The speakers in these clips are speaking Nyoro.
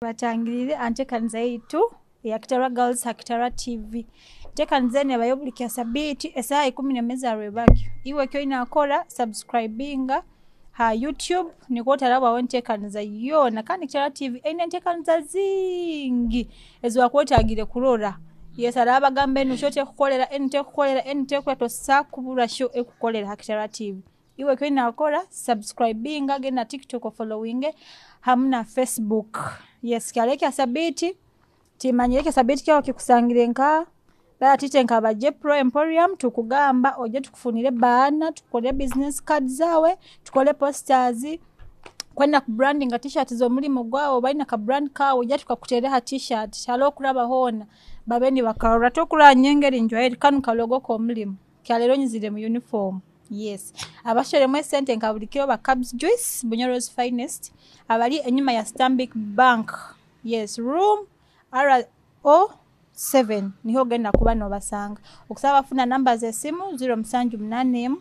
Batangirire antekaniza yaitu eya Kitara Girls ha Kitara TV. Ntekaniza enu ebayo buli kya sabiiti esaaha 11 za rwebagyo. Iwe eki oine kukora, subscribinga ha YouTube nikwo otarabwaho enteekaniza yoona. Kandi Kitara TV eine enteekaniza zingi ezi wakwetagire kurora. Yes, hariho abagamba enu show tekukolera, enu tekukolera, enu tekukolera, tosobola kuburwa show ekukolera ha Kitara TV. Iwe eki oine kukora, subscribinga, genda TikTok ofollowinge hamu na Facebook. Yes, kyaro ekya sabiiti, timanyire ekya sabiiti kyawe kikusangire nka bati nka ba Jepro Emporium tukugamba oje tukufunire banner, tukukore business cards zawe, tukole posters, kwenda kubrandinga T-shirt z'omulimo gwawe, oba oine ka brand kawe, ojja tukakuteere ha T-shirt, hariho okuraba hoona babe nibakarora. Tokurora nyengeri njwaire kanu ka logo k'omulimo, kyaleero nyizire mu uniform. Yes, abashoremu esente nka buli kiro ba Cubs Juice, Bunyoro's finest, abali enyuma ya Stanbic Bank. Yes, room RO7 niho ogenda kuba nobasanga. Okusaba bafuna namba z'esimu 0781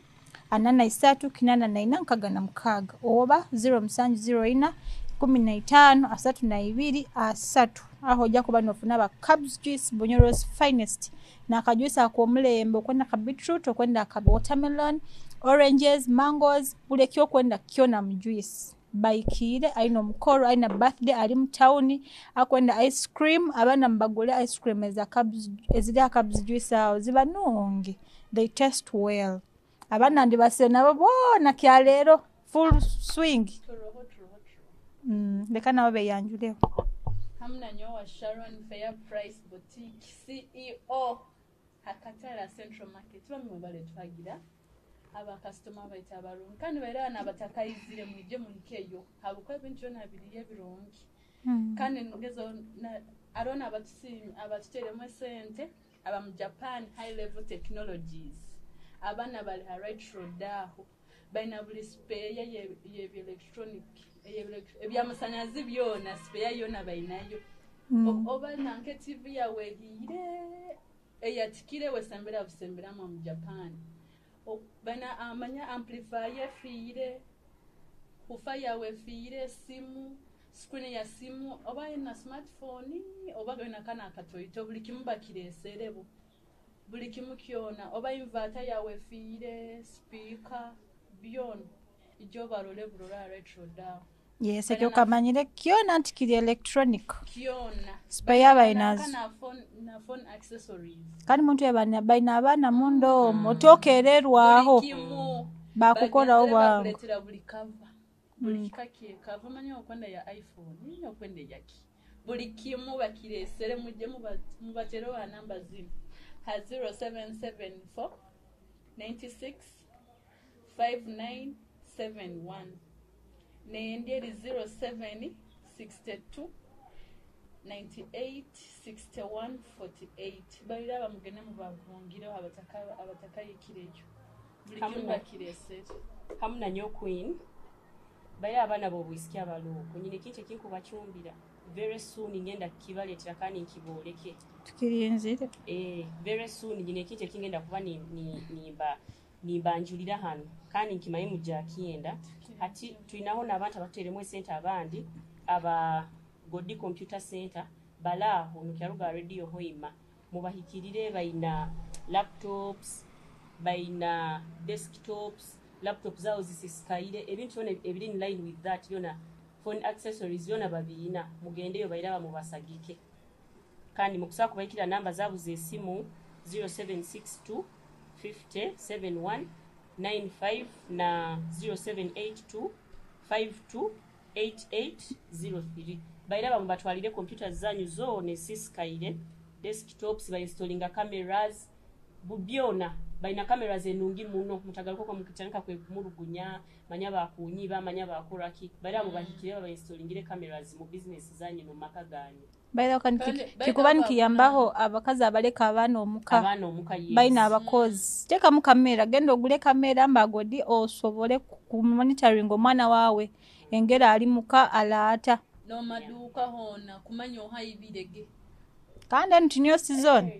43 84 66 oba 0704 15 32 30. Aho ojja kuba nofuna ba Cubs Juice, Bunyoro's finest, n'akajuice ak'omulembe, okwenda ka beetroot, okwenda ka watermelon, oranges, mangoes, buli ekyokwenda kyona mu juice. Bayikiire aine omukoro, aine birthday, ari mu tawuni akwenda ice cream, abaana mubagure ice cream eza Cubs, eziri aha Cubs Juice aho ziba nungi, they taste well. Abaana ndibasire nabo boona kyaleero full swing. Turoho, turoho, turoho. Leka nabo beyanjureho. Hamu na nyowe Sharon Fair Price Boutique CEO Hakatara Central Market. Bamwe bale twagira abakasitoma baitu abarungi kandi baira n'abatakaizire, mwije muhikeyo habwokuba ebintu byona biriyo ebirungi. Kandi ngezo hariho abatuteeremu esente aba mu Japan High Level Technologies. Abaana bali ha Right Road aho balina buli spare y'eby'electronic, ebyamasanyarazi byona, spare yona balinayo. Oba nanka TV yawe ehiire, eyatikire, wesembera busemberamu mu Japan. Balina amanya amplifier efiire, woofer yawe efiire, simu, screen ya simu, oba ina smartphone oba ina kana akatoito, buli kimu bakireeserebo, buli kimu kyona. Oba inverter yawe efiire, speaker, byona ijo barole burora Right Road aho. Yes, ekyo kamanyire kyona nti kiri electronic. Kyona. Spare balinazo. Na phone accessories. Kandi muntu yabana balina abaana munda omwo, otokererwaho. Buli kimu. Bakukoraho Bagenzere bwangu. Bakuleetera buli cover, buli kika kye cover, manya okwenda ya iPhone, okwenda eyaki, buli kimu bakireesere. Mujje mubatereho ha namba zino, ha 0774 96 5971, nendi eri 0762 98 61 48. Balira mugende mubavungireho abatakayikireyo, buli kimu bakireesere. Hamu na nyo Queen, bali abaana b'obwisiki abaluuku, nyina ekintu ekinkubacumbira, very soon ngenda kukibaleetera kandi nkibooleke. Tukirinzire. Eh, very soon nyina ekintu ekingenda kuba nimbanjulira hano kandi nkimanyi mujja kyenda. Hati tulinaho n'abantu abatuteeremu esente abandi aba Godi Computer Center, balaaho nukyaruga Radio Hoima, mubahikirire. Balina laptops, balina desktops, laptop zaabo zisisikaire, ebintu byona ebiri in line with that byona, phone accessories byona babiina. Mugendeyo bairaba mubasagike. Kandi mukusobola kubaikira namba zaabo z'esimu 0762 50 71 95 na 0782 52 8803. Bairaba mubatwalire kompyuta zanyu zoona esisikaire, desktops, bainstallinga cameras, byona balina cameras enungi muno. Mutagaruka mukitandika kwemulugunya, manya bakunyiba, manya bakoraki. Bairaba mubahikire babainstalingire cameras mu business zanyu mu maka ganyu. Baira kikuba nikiyambaho abakazi abaleka abaana omuka. Abaana omuka, yes. Balina abakozi, teekamu kamera, genda ogule kamera mbagodi osobole kumonitoring omwana waawe engeri ali muka alaata. N'omaduuka hoona kumanya ohaibirege. Kandi enu tiniyo season.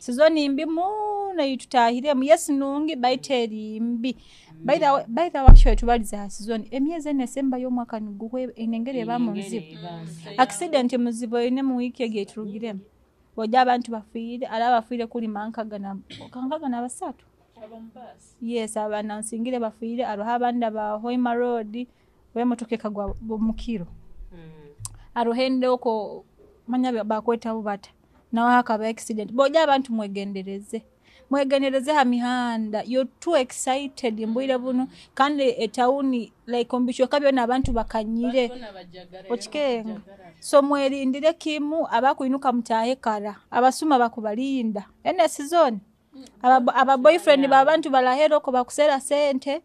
Sizoni mbi muno yitutahiremu. Yes, nungi baitu eri mbi. By the way, actually tubaliza ha sizoni, emyezi ene esembayo omwaka niguhwe enengeri eba mu nzibu. Accident muzibu eine mu wiiki egyo eturugiremu, ojja abantu bafiire, ari abafiire kulima 63. Yes, abaana nsingire bafiire. Hariho abandi aba Hoima Road, wemotoka ekagwa mukiro. Hariho endoko manya bakwetaho bata, nawe hakaba accident. Boja abantu mwegendereze, mwegendereze ha mihanda. You're too excited mbwire buno, kandi etawuni like omu bicweka byona abantu bakanyire, okikenga. So mwerindire kimu, abakwinuka mutahe kara, abasuma bakubalinda ene season. Aba boyfriend babantu barahera oko bakusera sente.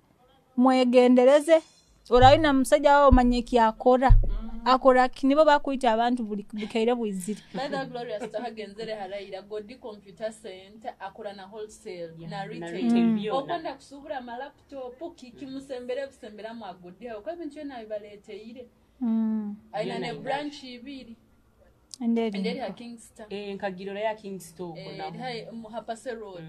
Mwegendereze, oralina musajja wawe omanye ekyakora, akora ki, nibo bakwita abantu buli bukeire bwizire. By the way, Glorious tahagenzere harayira Godi Computer Center akora na wholesale na na retail. Retail byona. Okwenda kusubura amalaptop kiki, musembere busemberamu agodi aho kwa ebintu byona bibaleteire. Aina Byona ne ina. Branch ibiri. Enderi. Enderi ha Kingstar. Eh, nkagirora ya Kingston. Eh, eri ha Muhapase Road.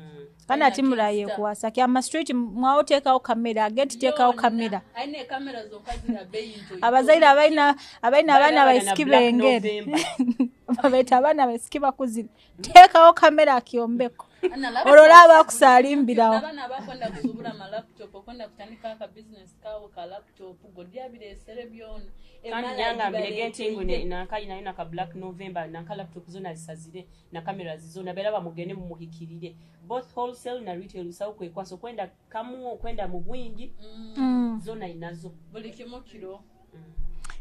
Kandi ati muraye kuwasa kyama street, mwawo teekawo kamera gate, teekawo kamera. Aine kamera zonka zira bei nto. Abazaire abaina abaana baisiki bengere babaita abaana baisiki bakuzire, teekawo kamera akyombeko olwola abakusaalimbirawo. Abaana abakwenda kusubura amalaptop, okwenda kutandika aka business kawo ka laptop, Godi abiresere byona. Kandi Emala nyangambire nti ngu gibaleteire. Nanka nayo naka Black November, nanka laptop zona zisazire na kamera zizona, bera bamugende mumuhikirire, both wholesale na retail. Usawo kwekwasa okwenda kamu, okwenda mu bwingi, zona inazo. Buli kimu kiro.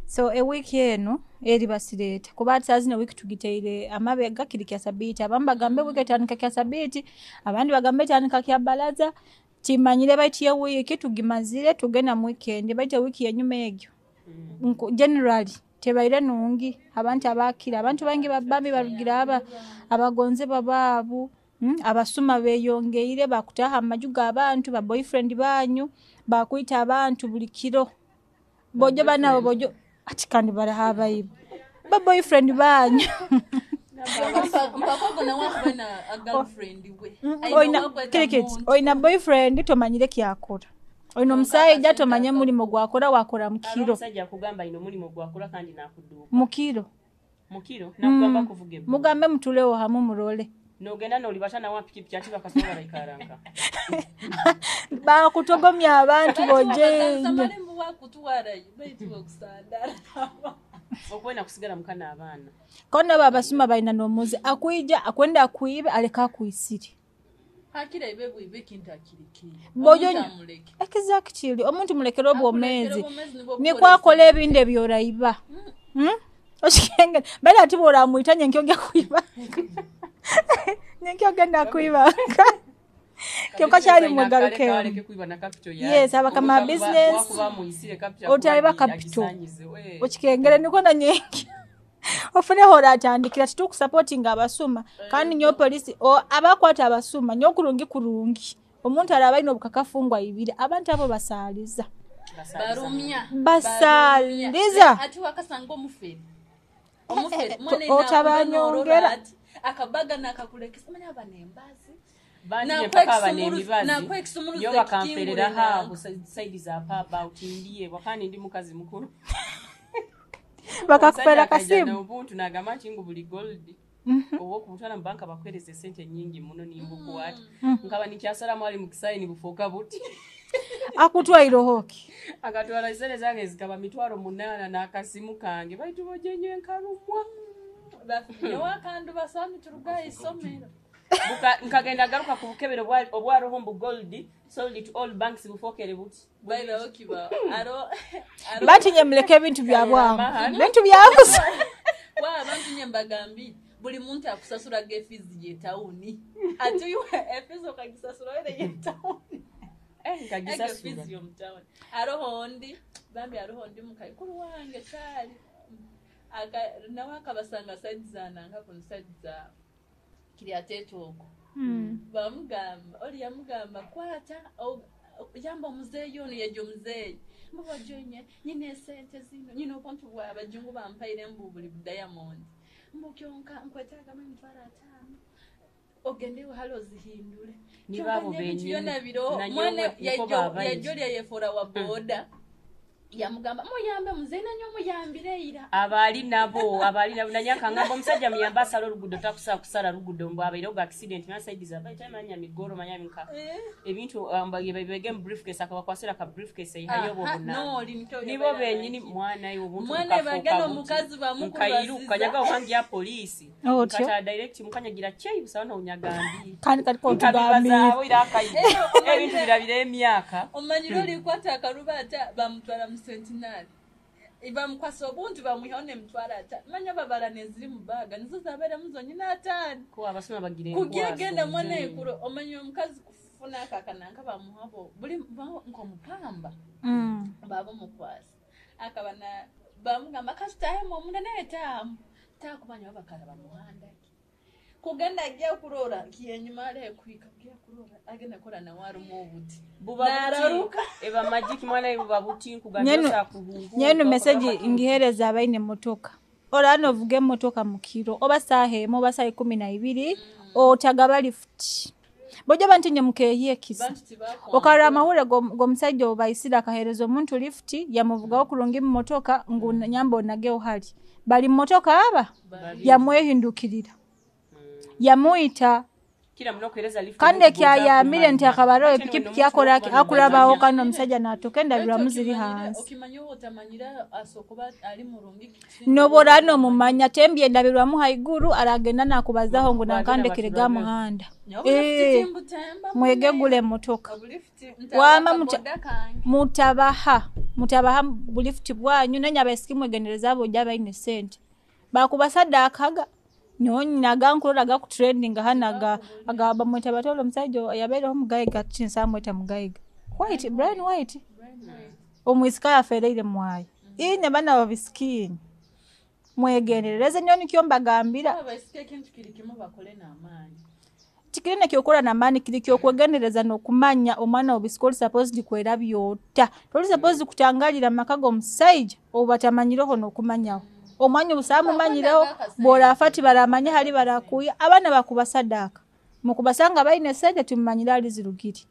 So ewiiki eno eri basireeta kuba ati saa zino wiiki tugiteire amabega kiri kya sabiiti. Abamu bagambe wiiki etandika kya sabiiti, abandi bagambe etandika kya balaza, timanyire. Baitu ye wiiki tugimazire, tugenda mu weekend. Baitu ewiiki yenyuma egyo generally tebaire nungi. Abantu abakira, abantu bangi babami barugira aba abagonze babaabu, Abasuma beyongeire, bakutaha amaju g'abantu, ba boyfriend banyu bakwita abantu buli kiro. Bojo banabo bojo ati kandi baraha abayibu ba boyfriend banyu. Mpakogo nawe akuba na a girlfriend we. Oina kirikiti, oina boyfriend tomanyire kyakora, oina omusajja tomanye mulimo gwakora, wakora mukiro. Omusajja akugamba ino omulimu gwakora kandi nakuduuka. Mukiro. Mukiro nakugamba kuvuga ebbuga. Mugambe mutulewo hamu murole. Nogenda nolibata nawa pikipiki ati bakasoma baraikaranka. Bakutogomya abantu bojenye. Samalembu wakutwarayo baitu okusandara. Okwenda kusigala mukana abaana. Kona babasuma balina n'omuze akwija akwenda akwibe aleka akwisire. Hakira ibe bwibe ekintu akirikire. Bojo. Omuntu amuleke. Exactly, omuntu mulekere obwomeezi. Akulekere obwomeezi nibwo Niko akola ebintu ebyoraiba. Okikengera bali ati bworamwita nyenkyogya kuiba, nyenkyogenda kuibanga, kyokka kyali mugarukemu. Yes, abakama business, otaiba capital. Okikengere niko nanyenki ofune hora atandikira titukusupportinga abasuma. Kandi nyo polisi abakwata abasuma nyo kurungi kurungi, omuntu araba alina obukakafu ngwa ibiri, abantu abo basaaliza. Barumya. Basaliza. Barumya. Ati wakasanga omufere omufere mwana otabanyongera. Akabaga nakakulekesa manya aba nembazi. Nakwekisumuluza. Yo bakamperera ha saidi za paba utindie wakani ndi mukazi mukuru. Bakakupera Omusajja akaija kasimu. N'obuntu nagamba nti ngu buli gold oba okubutwala mu banka bakwereza esente nyingi muno, nimbukwata nkaba nikyasalamu ali mukisaini bufuuka buti. Akutwairehoki. Akatwala esente zange zikaba 800,000 n'akasimu kange, baitu bojenyo enkalumwa. Newakandu basami turugayo isomero. Nkagenda garuka ku bukebero obwaroho mbu gold sold to all banks bufookere buti. Bairaho kiba aro aro. Batinye muleke ebintu byabwangu, Mahano. bintu byabusa. Wa abantu nye mbagambire, buli muntu akusasuraga efizi yetawuni, ati iwe efizi okagisasura were yetawuni. Eh, Ege nkagisasura. fizi yomutawuni. Aroho ondi bambi, aroho ondi mukaikuru wange kyali nawe akabasanga saidi zananga kuno saidi za Kiryatete okwo. Bamugamba oli yamugamba kwata yamba omuzeeyi ono yejo omuzeeyi mbubajonye nyina esente zino nyina okuntu bwa abajungu bampaire mbu buli diamond mbu kyonka nkwetaagamu 50,000. Ogende hali ozihindure. Ni babo Kyokka ebintu benyini. byona biroho. Na Mwana nyowe niko babaire. yajja yefora wa boda. Yamugamba muyambe muzeyi nanyo muyambire ira. Abaali nabo, abaali nabo nanyakangamba omusajja muyambe asala oluguudo, takusobola kusala luguudo, mbu abaire ga accident nasaidiza baita manya migoro manya nka ebintu bege mu briefcase, akabakwasira ka briefcase eyihayo obwo Aha, buna no, nikyo nibo yabaire benyini arangire. Mwana iwe obuntu Mwana bukafuuka bagenda buti. omukazi bamukulwasiza. Nkairuka nyaga okangi ya polisi. Otyo. Nkata direct mukanyagira chei busawa nonyagambye. Kandi kati kotugambire. Nkabibazaawo ira akayi ebintu birabira emyaka. Omanyire olikwata akaruba ata bamutwara mu centenary, bamukwasa obuntu, bamwihaho nemutwara ata manya babara neziri mu baga nizo zabairemu zonyine 5. Ko abasoma bagira kugira enkwaso, genda mwana ekuro omanya omukazi kufuna akakananka bamuhabo buli nkomupamba. Baba omukwasa akaba na bamugamba kasitahemu omunda naye taamu takumanya babakara bamuhanda kugenda agiye kurora kiyenyuma ale kuhika agiye kurora agenda kora nawe arimu obuti. Buba buti Nararuka. Eba magic mwana iwe, buba buti nkugambye osakuhuhu. Nyenu message ngihereza abaine motoka. Ora novuga emotoka mukiro oba saaha 1 oba saa 12, otagaba lift boja bantu nye mukehiye kisa. Bantu tibakwanga. Okarora amahure g'omusajja obaisira akahereza omuntu lift, yamuvugaho kurungi mu motoka ngu nyamba onageho hali bali mu motoka aba yamwehindukirira yamuyita. Kila muno kuhereza lift. Kandi omuntu ekyayamire nti goza akabaroho kumanya. epikipiki akora akurabaho kandi omusajja natoka endabirwamu ziri hansi. Okimanya oba otamanyira asokuba ali murungi. Nobora nomumanya tembye endabirwamu haiguru aragenda nakubazaho ngu Bagenda nankandekere ga baturabe. Muhanda. Mwegegule emotoka. Wama mutabaha mutabaha bulifuti bwanyu nenye abaisiki mwegendereza abo ojja baine sente bakubasadakaga nyowe nkurora ga ku trending hana aga aga bamweta batolo omusajja yabaireho mugaiga kinsamweta mugaiga White, Brian White, omwisika yafereire mwayo inye bana babisikinyi mwegenderereze nyo nikyo mbagambira. Abaisiki ekintu kiri kimu, bakole n'amaanyi. Tikiri nekyokora namaani, kiri kyokwegendereza n'okumanya omwana obisika oli supposed kwera byota, toli supposed kutangalira maka g'omusajja obatamanyireho n'okumanyaho omwanya obusaa mumanyireho bworafa tibaramanya hali barakuya abaana bakubasadaka mukubasanga baine sente timumanyire ali zirugiri,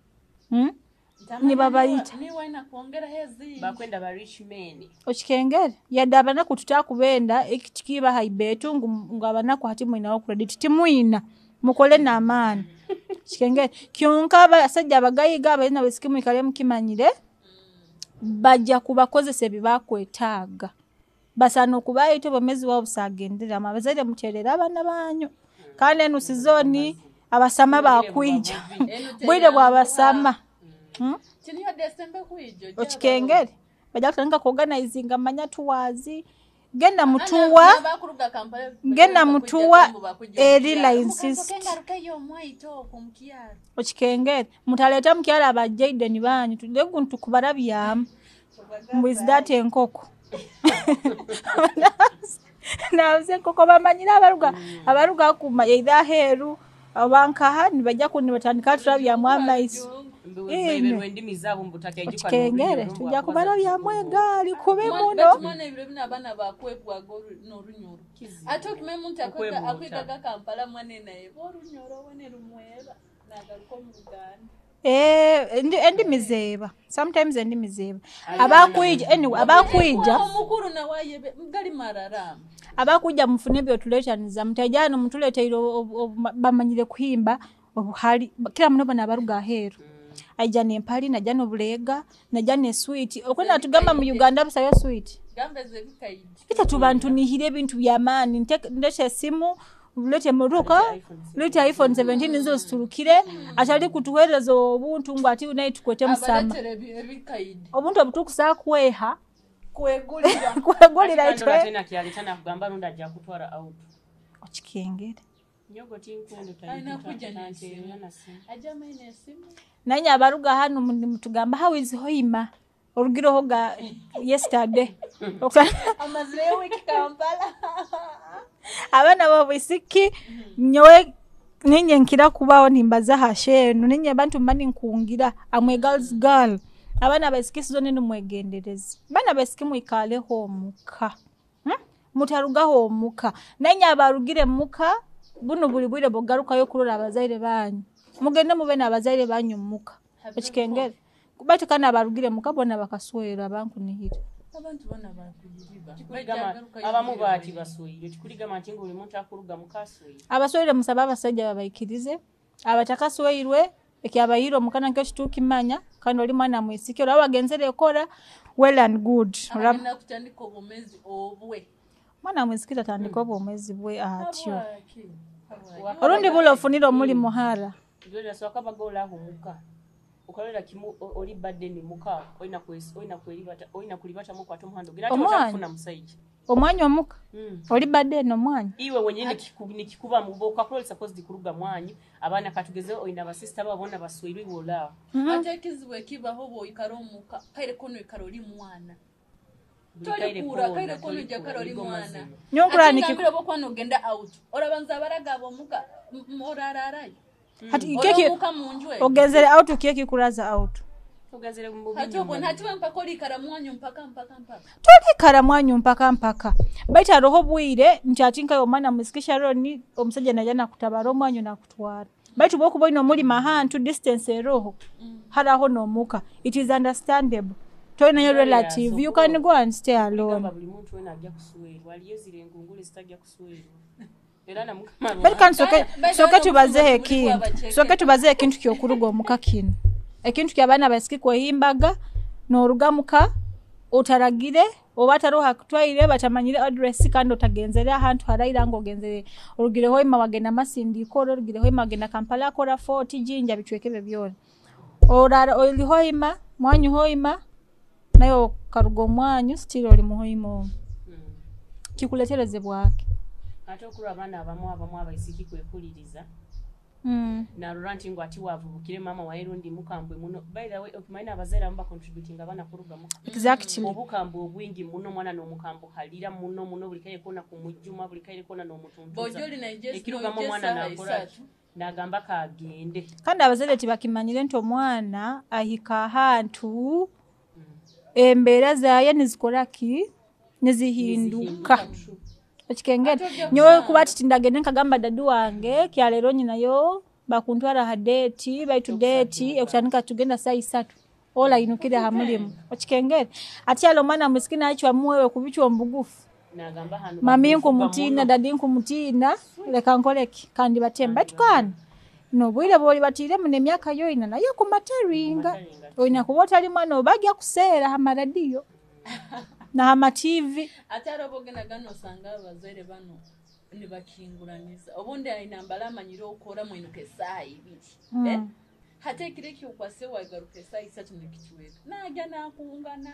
Nibabayita. Niwaina kwongeraho ezindi. Bakwenda ba rich men. Okikengere yadde abanaku tutakubenda ekitikiba haibetu ngu abanaku hati mwinawo credit timwina mukole n'amaani kikengere kyonka abasajja abagayiga abalina bwesiki mwikale mukimanyire bajja kubakozesa ebibakwetaaga basaana okubayita obwomezi bwabo busagenderamu abazaire muterere abaana banyu kandi enu sizoni abasama bakwija bwire bwabasama. Kiniyo desembe kwijo. Okikengere bajja kutandika kuorganizinga manya tuwazi genda mutuwa genda mutuwa eri licensed. Okikengere mutaleta mukyala abajaiden banyu tuleguntu kubarabyamu mbwizidati enkoko nabuze enkoko bamanyire abaruga abaruga kuma either aheeru oba nkaha nibajja kunibatandika turabyamu amaiso. Mbeberwa endimi zaabo mbutakaijuka. Okikengere tujja kubarabyamu egaali kubi muno. Mwana ebiro bino abaana bakwebwaga n'orunyoro ate okimanya omuntu Okwebuuta. akwigaga Kampala mwana nayeba orunyoro wene rumweba nagaruka omu Ruganda. Eh, endimi zeeba sometimes endimi zeeba abakwija anyway abakwija. Omukuru nawe ayebe gali mararama. Abakwija mufune byotuleetaniza mutajano mutuleeteire bamanyire kuhimba obuhali kila muno bana abaruga aheeru aija nempali najja nobuleega najja neswiti okwenda tugamba mu Uganda busayo switi. Gamba ezebikaidi. Ita tubantu nihire ebintu byamaani ndete esimu lete emotoka lete iPhone 17 nizo ziturukire atali kutuhereza obuntu ngu ati naye tukwete musama. Abaleetera ebikaidi. Obuntu obutukusaa kweha kwegulira. Kwegulira itwe. Tena kyaleta nakugamba rundi ajja kutwara out. Okikengere. Nyogo tinkwendo. Alina kujja n'esimu. Ajja maina esimu. Nanye abaruga hano mutugamba how is Hoima orugireho ga yesterday. Amazireyo wiki Kampala. Abaana babwisiki nyowe ninye nkira kubaho nimbaza hashenu ninye bantu mba ninkungira amwe girls girl abaana baisiki sizoni nimwegendereze baana baisiki mwikaleho omuka, Mutarugaho omuka nanye abarugire muka. Buno buli bwire bwogarukayo kurora abazaire banyu, mugende mube n'abazaire banyu muka ekikengere, baitu kandi abarugire muka bona bakaswera bankunihire. Abantu bona bakuyiriba. Kikuligamba abamu baati baswire, kikuligamba nti buli muntu akuruga mukaswire. Abaswere musaba abasajja babaikirize, abatakasweirwe ekyabayire omukana nkyo kitukimanya, kandi oli mwana mwisiki olaba wagenzere ekora, well and good. Olaba Agenda kutandika obwomezi obwe. Mwana mwisiki tatandika obwomezi bwe atyo. Habwaki? Habwaki? Orundi bula ofunire omuli muhara. Swakabaga olaho muka ukalolera kimu oli badde ni muka olina olina kweribata, olina kulibatamu okwata omuhanda ogenda ate Omwana. otakufuna musajja. Omwanya omuka oli badde eno omwanya. Iwe wenyini nikikuba mu okakola supposed kuruga mwanyu abaana katugeze olina basista babo bona baswirwe iwe olaawo. Ate ekizibu ekibaho bw'oikara omuka kaire kono oikara oli mwana. Buli kaire Tolikura koona, kaire kono ojja tolikura, kara oli nigo mwana. mazima. Nyonkura Ate ngambira oba okwana ogenda out orabanza abaraga abomuka orararayo. Hati keki Oromuka mu nju eyo. ogenzere out keki kuraza out. Tugenzere mu Hati binyuma. obwo hati we mpaka olikara mwanyu mpaka mpaka mpaka. Tolikara mwanyu mpaka mpaka, baitu haroho bwire nti ati nkaye omwana mwisiki Sharon omusajja najja nakutabara omwanyu nakutwara, baitu bwokuba olina omulima ahantu distance eroho haraho n'omuka, it is understandable, tolinayo Yeah, relative, so you can go and stay alone. Kugamba buli muntu wena ajja kuswerwa, aliyo zira engungule zitajja kuswerwa era na Mukama Baitu kandi soke Baitu soke hano tubazeho obusungu buli ekintu bwabacheke. soke tubazeho ekintu kyokuruga omuka kino, ekintu ky'abaana baisiki kwehimbaga n'oruga muka otaragire oba ataroho akutwaire batamanyire address, kandi otagenzere ahantu haraira ngo ogenzere orugireho ima wagenda Masindi ikora, orugireho ima wagenda Kampala akora Fort Jinja bicweke ebyo byona, orara oli hoima mwanyu hoima nayo okaruga omwanyu still oli muhoima omwo, kikuletereze bwake. Ate okulwa abaana abamu abaisiki kwekuliriza narora nti ngu ati wavubukire mama waye rundi mukambwe muno. By the way, okimanyi abazaire abamu bacontributing abaana kuruga muka. Exactly. Obukambwe obwingi muno, omwana n'omukambwe halira muno muno buli kaire kona kumujjuma, buli kaire kona n'omutuntuza. Bw'ojja oli Nigeria, Ekirugamu nojja omwana essaawa nakola isatu. nagamba kagende. Kandi abazaire tibakimanyire nti omwana ahika ahantu embeera zaye nizikora ki, nizihinduka. Ekikengere Ate ojja nyowe kusanga. kuba titi ndagende nkagamba dadi wange kyaleero nyinayo bakuntwara ha date, baitu date ekutandika tugenda saa 3 ola inukire ha mulimu. Okikengere ati alo omwana mwisiki nachwamu wewe kubichwa omubugufu. Nagamba hano Mami bakufuga nkumutina, muno. dadi nkumutina, leka nkoleki kandi batemba. Baitu kandi nobwire bwoli batiiremu n'emyaka yoina nayo kumateringa. Kumateringa. Olina kuba otali mwana obajja kuseera ha maradiyo na ha ma TV. Ate ari oba ogenda gano osanga abazaire bano nibakinguraniza obundi aina mbala amanyire okora mwinuka esaaha 2. Hati ekiro ekyokwase wagaruka esaaha 3 nekicweka najja nakungana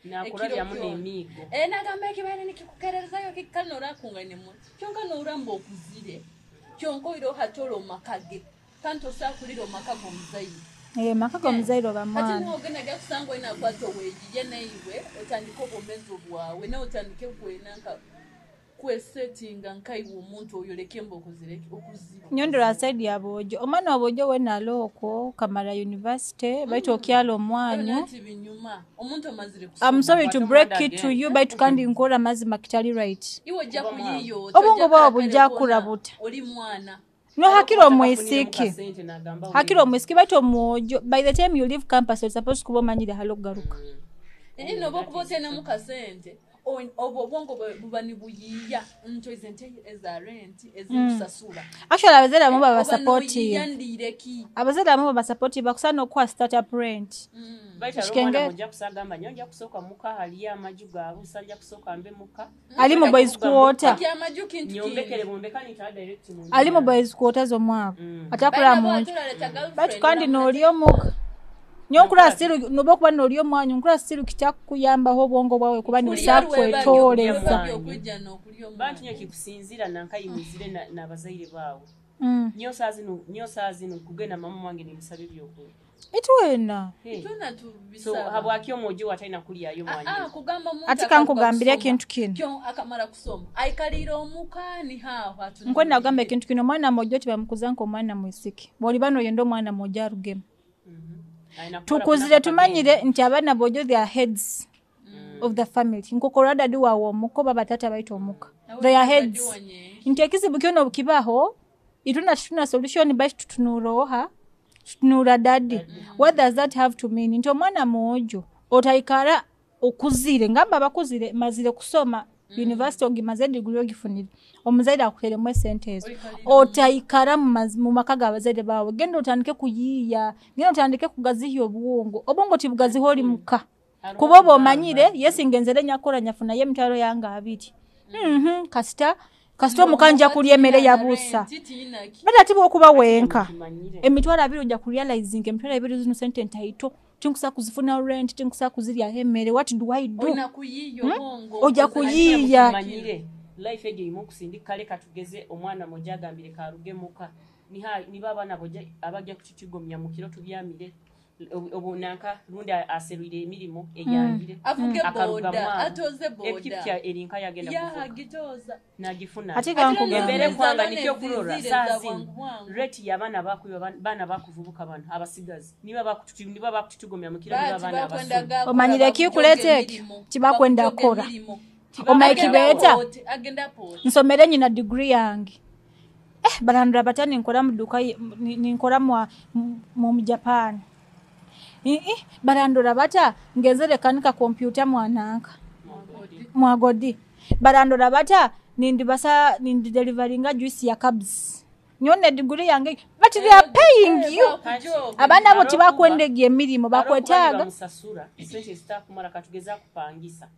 Nakurabyamu n'emiigo. Nagamba ekibaire nikikukererezayo kikali norakungane muno kyonka noramba okuzire kyonka oireho hati ori omumaka ge kandi tosobola kurira omumaka g'omuzaire. Maka g'omuzaire oba Hati mwana. niho ogenda ajja kusanga olina akwata oweeyiye naiwe otandike obwomezi bwawe nawe otandike kwenanka kwesetinga nkaiwe omuntu oyoleke mbu okuzire okuzire. Nyondora side ya bojo, omwana wa bojo wena aloko kamara university baitu okyalo omwanyu. Nati binyuma omuntu omazire kusoma. I'm sorry to Kwata break omwana it to again. you, baitu kandi nkora mazima kitali right. Iwe ojja Oba mwana. kuyiyoota, Obwongo ojja bwawe kukora bujja kare kura kona, buta. oli mwana. No hakiri omwisiki. Kasente nagamba Hakiri omwisiki baitu omwojo by the time you leave campus you're supposed kuba omanyire halo kugaruka. Ino oba okuba otenamu kasente obwo obwongo buba nibuyiiya nti ezi ente eza rent ezinkusasula. Actually abazaire abamu baba Oba supportive. noyiiya ndiire ki? Abazaire abamu baba supportive bakusana okuwa startup rent. Baitu hariho Ekikengere. omwana mujja kusagamba nyo nja kusooka muka haliyo amaju gaabusa nja kusooka mbe muka. Ali mu boys quarter. Kati amaju kintu Nyombekere kindi. bombeka nitala direct mu nju Ali mu yange. boys quarters omwabo. Atakula Balina mu nju. bw'atulaleta girlfriend, Baitu kandi oramuleta n'oli omuka. Nyo nkura still noba okuba n'oli omwanyu nkura still kitakuyambaho obwongo bwawe kuba Kulya nibusakwetooleza. rwebagyo, okujja n'okulya omwanyu. Bantu nyo kikusinzira nankayimizire n'abazaire baawe. Nyo saa zino kugenda mama wange nimusaba ebyokulya. Itwena. Hey. Twena So tubisaba. habwaki omwojo watalina kulyayo mwanyu? Kugamba omuntu Ati akaruga kankugambire kusoma, ekintu kino. kyo akamara kusoma aikalira omuka ni haaho atunuulire. Nkwenda kugamba ekintu kino, omwana mwojo tibamukuza nk'omwana mwisiki. Bw'oliba n'oyenda omwana mwojo arugemu. Alina kukola Tukuzire kunaka tumanyire nti abaana bojo they are heads of the family. Nkokorora dadi waawe omuka oba batata baitu omuka. Nawe They are dadi heads. wanye. Nti ekizibu kyona obukibaho Ituna tutuna solution baitu tutunura oha tutunura daddy. What does that have to mean? Nti omwana mwojo otaikara okuzire, ngamba abakuzire mazire kusoma university ogimaze degree ogifunire, omuzaire akuteremu esente ezo, otaikara mu maka g'abazaire baawe. Genda otandike kuyiiya, genda otandike kugaziha obwongo. Obwongo tibugaziha ori muka, kuba oba omanyire yesingenzere nyakora nyafunayo emitwaro yange 2. Kasita kasita omukanja kulya emmere ya busa, bata ati bwokuba wenka emitwaro 2 ojja kurealizing emitwaro 2 zino sente ntaito, tinkusa kuzifuna rent, tinkusa kuziryaho emmere, what do I do? Ojja kuyiiya. Life egyo erimu okusindika. Kale katugeze omwana moja agambire karuge muka, niba abaana boja abajja kututigomya mu kiro tubyamire obunanka, rundi aserwire emirimu eyangire, avuge boda, atoze boda, epikipiki erinka yagenda kuvuga nagifuna. Ate kankugambire. Embere kwanga nikyo kurora saa zino rate y'abaana bakuiba, baana bakuvubuka, bano abasigazi niba bakututugomya mu kiro, niba abaana abasoma. Omanyire ekikuleeta ekyo tibakwenda kukora. Omaye kibeeta nsomere nyina degree yange, barandura bata ninkora mu duka, ninkora mu Japan, barandura bata ngezere kanika kompyuta mwananka mwagodi, barandura bata nindibasa nindi deliveringa juice ya cabs, nyone degree yange, but they are paying you. Abaana abo tibakwendegya emirimu bakwetaaga. Bamusasura sente zitakumara. Katugeza kupangisa,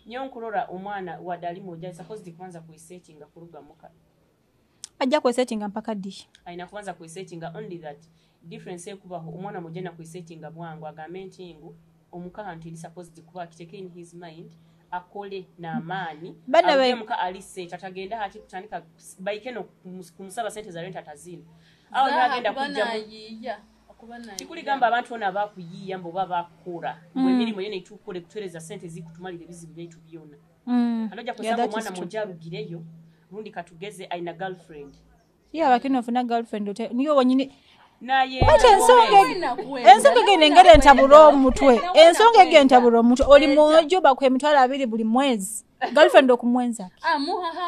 nyo nkurora omwana wadde ali moja supposed kubanza kwesetinga kuruga muka. Ajja kwesetinga mpaka ddi? Alina kubanza kwesetinga, only that difference ekubaho omwana moja na kwesetinga bwangu agambe nti ngu omuka hantu eri supposed kuba akiteke in his mind, akole n'amaani, Bana aruge muka ali set, atagenda hati kutandika baike no kumusaba sente za rent atazina awo nagenda kujja tikuligamba abantu bona bakuyiiya mbu oba bakukora mbu emirimu yo netukore kutuhereza sente zikutumalira ebizibu byaitu byona. Alojja Yeah, kusanga that is omwana true. moja arugireyo, rundi katugeze aina girlfriend. Yeah, lakini ofuna girlfriend niyo wonyini. Naye Ate ensonga egenda engeri entabula omutwe, ensonga egyo entabula omutwe, oli mwojo bakuha emitwaro 2 buli mwezi, girlfriend okumwenza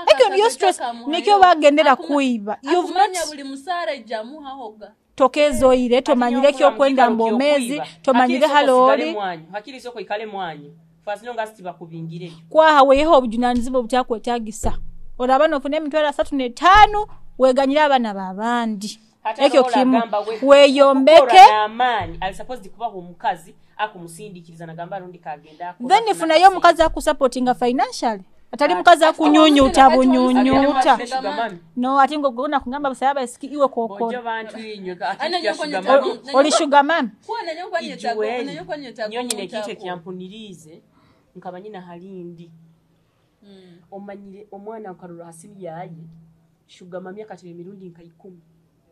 ekyo niyo stress, nikyo bagendera kuiba. You've not buli musaara ejjamuhahoga. Tokezoire, tomanyire ekyokwenda mbomezi, tomanyire halori. Hakiri soko ikale mwanyu fazino nga sitibakubingireyo. Kwaha weeha obujunanizibwa obutakwetagisa, oraba nofuna emitwaro 35 weganyire abaana babandi. Ekyo kimu weyombeke. N'amaani ali supposed kubaho omukazi akumusindikiriza nagamba rundi kagenda akora, Then afuna funayo akasente. Omukazi akusupportinga financially, atali mukazi akunyunyuta bunyunyuta. Sugar mummy. No, ate ngogona kugamba busaba basiki iwe Bojo kokora. bantu inywe Ana nyoko sugar nyoko- mummy. Oli sugar mummy. Ijuweni nyo nyine ekintu ekyampuniriize nkaba nyina halindi omanyire omwana nkarora hasimu yaye sugar mummy akateba emirundi nka 10,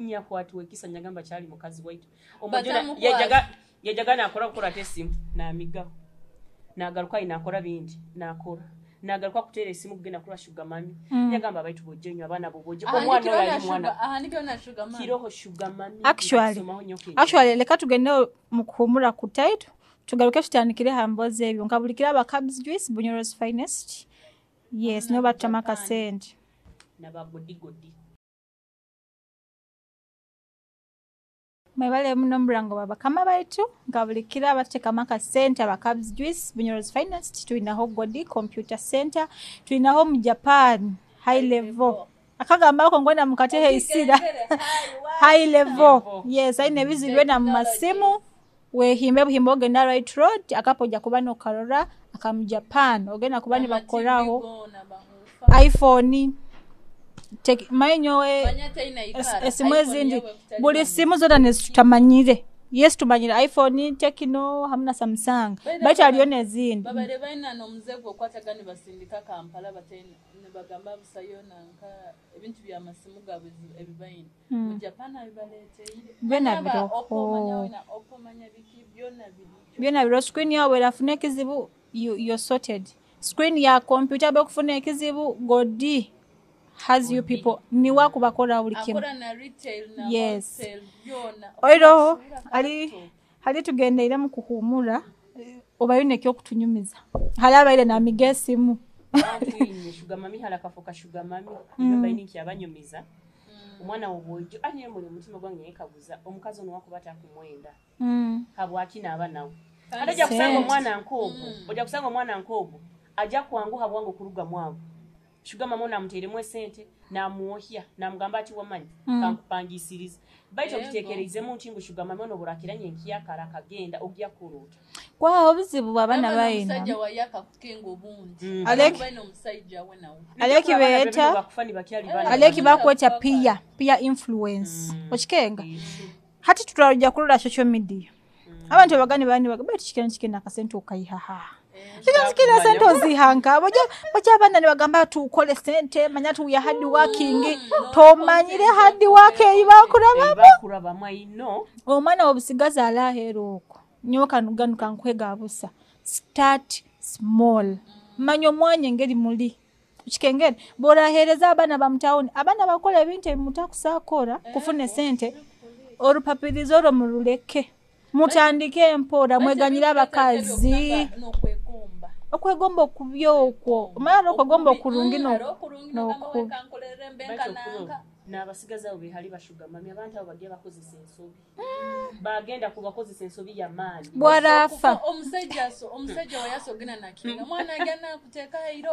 nyakwatiwe ekisa nyagamba kyali mukazi waitu. Omujona Batamukwata. yajaga nakora bukora ate esimu namigaho, nagaruka ayi nakora bindi, nakora nagaruka kuteera esimu kugenda kurwa sugar mummy. Nyagamba abaitu bojo abaana bobojo omwana oyo ali mwana kiroho sugar mummy. Nkakisomaho nnyo kennyini. Actually leka tugende mu kuhumura ku title, tugaruke tutandikire ha mbozi ebyo nkabulikira aba Cabs Juice, Bunyoro's finest, yes, nibo batutama akasente. Nabagodigodi. Mwebale muno omurango babakama baitu nkabulikira abatutekamu akasente aba Cabs Juice, Bunyoro's finest. Tulinaho Godi Computer Center, tulinaho mu Japan high level, akagamba ako ngwenda mukatehe isira high level, yes, aine ebizibu byona mu masimu, wehimbe buhimbe ogenda right road akapo ojja kuba nokarora aka mu Japan ogenda kuba nibakoraho iPhone manyowe esimu ezindi buli simu zona nezitutamanyire. Yes, tumanyire iPhone, Tekino hamwe na Samsung, baitu haliyo nezindi. Babare balina n'omuze gwokwataga nibasindika Kampala bate nibagamba busayo nanka ebintu byamasimu gaabwe ebibaine mu Japan abibaleeteire. Byona Manya ba biroho. Oppo, manya wena Oppo, manya biki byona biri. Byona biro screen yawe erafuna ekizibu, you're sorted. Screen ya computer bekufuna ekizibu, Godi has you people, niwe akubakora buli kimu. Akora na retail na Yes. wholesale byona. Oiroho Okusuula ali laptop. hali tugendeire mu kuhumura, obayo nekyokutunyumiza hali abaire namiga esimu. Bantu inywe sugar mummy hala kafuka sugar mummy. Ibyo mbaine nkyabanyumiza. Omwana wobwojo aniye muri omutima gwange nekaguza omukazi ono wakuba atakumwenda habwaki naaba nawe. Ate ojja kusanga omwana nk'ogwo, ojja kusanga omwana nk'ogwo ajja kwanguha bwangu okuruga mwabo. Shuga mama namuteeremu esente, namwohya, namugamba ati wamanyi kankupangisiriza. Baitu okiteekereizemu nti ngu shuga mama ono burakiranye nkiyakara akagenda ogya kuruta. Kwaho obuzibu bw'abaana bayina. Omusajja wayaka kukenga obundi. Aleki omusajja we nawe. Aleki beeta bakufa nibakyali bana. Aleki bakweta peer influence. Okikenga. Hati tutwalija kulola social media. Abantu abagani bani bagamba tikikena kikena akasente okayihaha. Kikena sente ozihanka. Bajja abaana ne bagamba tukole sente, manya tu ya hard working. Tomanyire hard work eyibakuraba. Eyibakuraba mwino. Omwana obusigaza alaheera okwo. Nyoka nuganuka nkwega busa. Start small. Manya omwanya engeri muli. Kikengere borahereza abaana ba mutawuni, abaana bakola ebintu ebimutakusakora kufuna sente. Orupapirizo olwo mululeke. Mutandike empola, mweganyire abakazi. Okwegomba okubi okwo. Omala okwegomba okurungi n'okubi. N'abasigazi abo behali bashuga mami, abantu abo bagiye bakozesa ensobi. Bagenda kubakozesa ensobi y'amaanyi. Bwarafa. Omusajja wayasogena nakinga. Mwana agenda kuteeka iro.